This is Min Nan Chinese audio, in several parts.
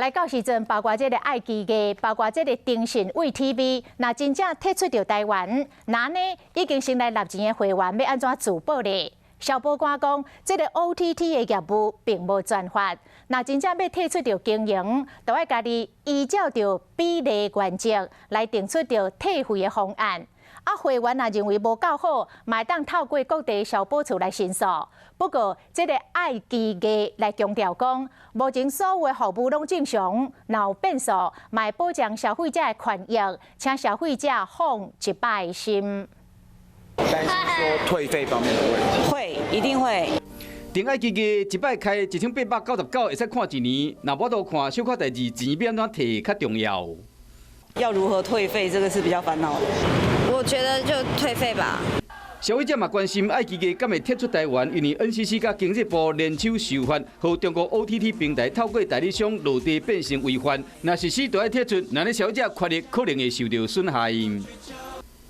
來到時陣，包括這个愛奇藝，包括這个騰訊 ViuTV，若真正退出著台灣，那呢已經先來納錢的會員欲按怎自保咧？消保官講，這个 OTT 的業務並無專法，若真正欲退出著經營，就愛家己依照著比例原則來定出著退費的方案。啊，會員若認為無夠好，嘛會當透過各地消保處來申訴。不過，這个愛奇藝來強調講，目前所有的服務攏正常，若有變數，嘛會保障消費者的權益，請消費者放一擺的心。擔心說退費方面的問題，會，一定會。訂愛奇藝一擺開1899，會使看一年，若無法度看，小可代誌錢欲按怎退較重要。要如何退費，這個是比較煩惱的。我覺得就退費吧。消費者嘛關心愛奇藝敢會撤出台灣，因為 NCC佮經濟部聯手修法，予中國 OTT 平台透過代理商落地變成違法，若實施就愛撤出，那呢消費者權益可能會受著損害。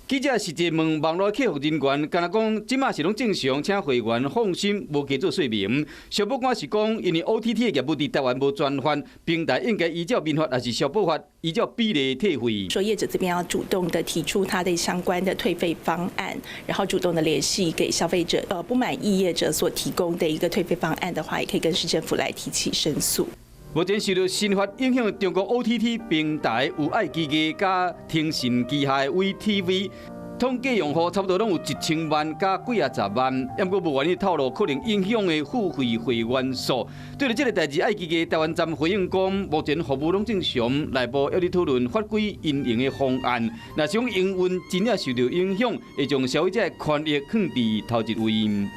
記者實際問網路客服人員，敢若講這馬是攏正常，請會員放心，無加做說明。消保官是講，因為 OTT 的業務佇台灣無專法，平台應該依照民法抑是消保法，依照比例退費。說業者這邊要主動的提出他的相關的退費方案，然後主動的聯繫給消費者。不滿意業者所提供的一個退費方案的話，也可以跟市政府來提起申訴。目前受著新法影響，中國 OTT 平台有愛奇藝佮騰訊旗下的 ViuTV，統計用戶差不多攏有1000萬佮幾仔十萬，毋過無願意透露可能影響的付費會員數。對著這个代誌，愛奇藝台灣站回應講，目前服務攏正常，內部猶佇討論法規因應的方案。若是講營運真正受著影響，會將消費者的權益放佇頭一位。